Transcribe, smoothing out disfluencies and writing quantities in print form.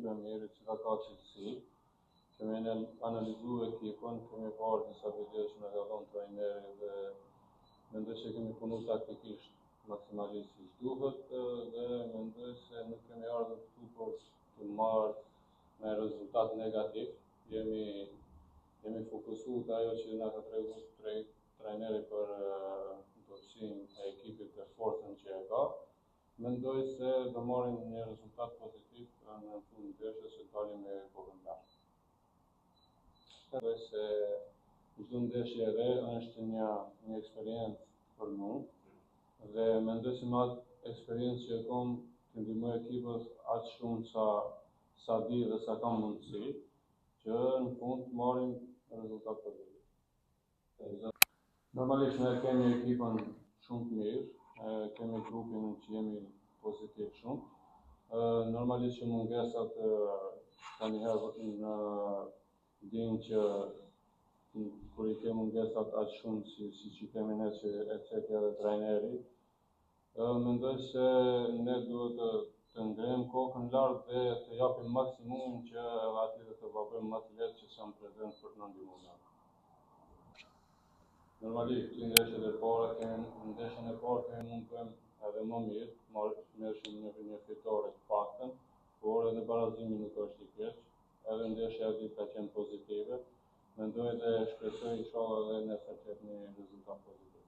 ekip e mirë, e cila ka cilësi. Kemi analizu ekipën, kemi parë disa video që na ka dhënë trajneri dhe mendoj se kemi punu taktikisht maksimalisht siç duhet dhe mendoj se nuk kemi ardhur këtu për të marrë me rezultat negativ. Jemi jemi fokusuar te ajo që na ka treguar trajneri për dobësinë e ekipit dhe forcën që e ka. Mendoj se do marrim një rezultat pozitiv në fund ndeshjes që dalim me kokën lart. Mendoj se çdo ndeshje e re është një një eksperiencë për mua dhe mendoj se me atë eksperiencë që e kam të ndihmoj ekipës aq shumë sa sa di dhe sa kam mundësi që në fund të marrim rezultat pozitiv. Normalisht ne kemi ekipën shumë të mirë, kemi grupin që jemi pozitiv shumë. Normalisht që mungesat ka njëherë në din që kur i ke mungesat aq shumë si si që kemi ne që e ceki edhe trajneri, mendoj se ne duhet të të ngrejmë kokën lart dhe të japim maksimumin që edhe atyre të ua bëjmë më të lehtë që s'janë prezent për të na ndihmuar. Normalisht, dy ndeshjet e para kemi ndeshjen e parë kemi mund të bëjmë edhe më mirë, marrë një, një fitore të paktën, por edhe barazimi nuk është i keq. Edhe ndeshja e dytë ka qenë pozitive. Mendoj dhe shpresoj inshallah edhe nesër të jetë një rezultat pozitiv.